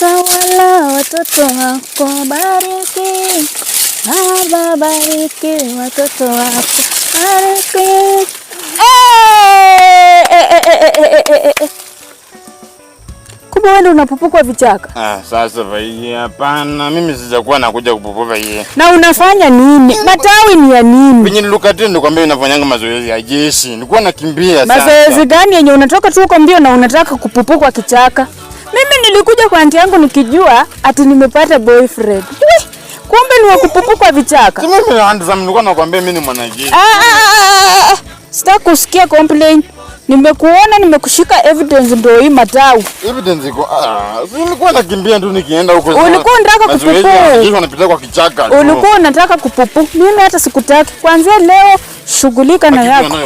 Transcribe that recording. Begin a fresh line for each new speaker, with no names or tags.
Tawala watoto wako, bariki Baba, bariki watoto wako, bariki. Eh, eh, eh, eh, eh, eh, eh, eh. Kumbe wewe ndio unapupukwa vichaka.
Ah, sasa vai, hapana, mimi sijakuwa nakuja kupupuka hii.
Na unafanya nini? Matawi ni ya nini?
Penye nilukatia nilikwambia unafanyanga mazoezi ya jeshi. Nilikuwa nakimbia sasa.
Mazoezi gani yenye unatoka tu huko mbio na unataka kupupukwa kichaka? Mimi nilikuja kwa auntie yangu nikijua ati nimepata boyfriend. Wih, kumbe ni wa kupupukwa vichaka.
Si mimi handsome, nilikuwa nakwambia mimi ni mwanajeshi.
Ah, ah, ah, ah, ah. Sitaki kusikia complain. Nimekuona, nimekushika evidence ndio hii matawi.
Evidence iko, ah, si nilikuwa nakimbia tu nikienda huko.
Ulikuwa unataka
Mazoezi
kupupu.
ya wanajeshi wanapita kwa kichaka tu.
Ulikuwa unataka kupupu. Mimi hata sikutaki. Kuanzia leo shughulika na yako.